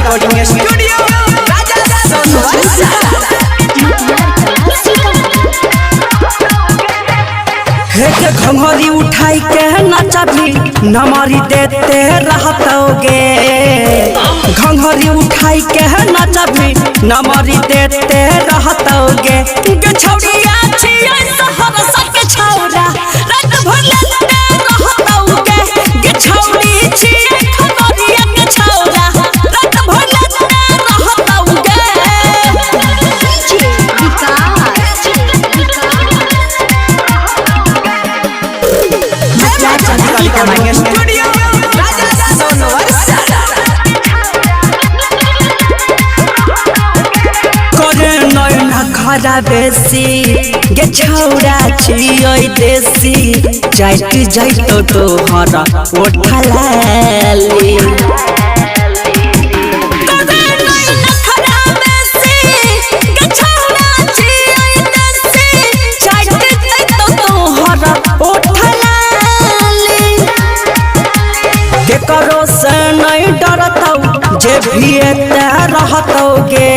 Recording studio राजा सोनवर्षा। हे के घंघरी उठाई के नचबी नमरी देते रहतोगे। घंघरी उठाई के नचबी नमरी देते रहतोगे। गे छौड़िया छियै सहरसा के छौड़ा रात भर लेते रहतोगे। गे छौड़ी छियै खगड़िया के छौड़ा रात भर लेते रहतोगे। रिकॉर्डिंग स्टूडियो राजा सोनवर्षा। करे नैना खरा बेसी गे छौड़ा छियै देसी। जाइत जाइत तोहर ओठलाली। करे नैना खरा बेसी गे छौड़ा छियै देसी। जाइत जाइत तोहर ओठलाली। केकरो से नहीं डरतौ जे भी एते रहतौ गे।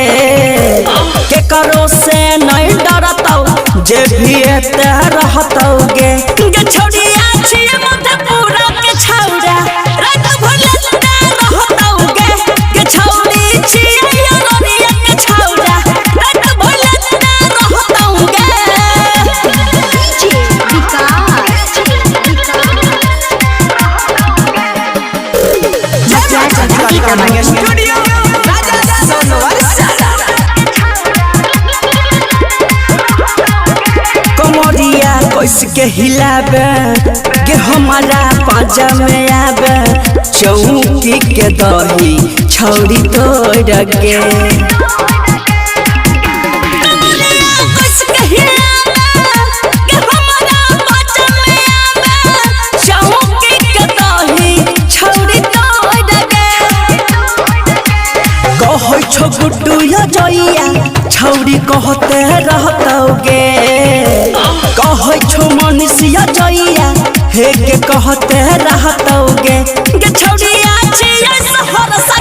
केकरो से नहीं डरतौ जे भी एते रहतौ गे। गे छौड़िया छियै मधेपुरा के छौड़ा रात भर लेते रहतौ गे। गे छौड़ी छियै अररिया के छौड़ा रात भर लेते रहतौ गे। रिकॉर्डिंग स्टूडियो राजा सोनवर्षा। कमरिया कस के हिलाबे के हमारा पाजा में आबे। चौकी के दही छौड़ी तोड़ के। कमरिया कस के हिलाबे के हमारा पाजा में आबे। चौकी के दही छौड़ी तोड़ के। कहै छौ गुड्डू या जइया छौड़ी कहते रहतौ गे। कहै छौ मनीषिया जइया हे के कहते रहतौ गे। गे छौड़िया छियै सहरसा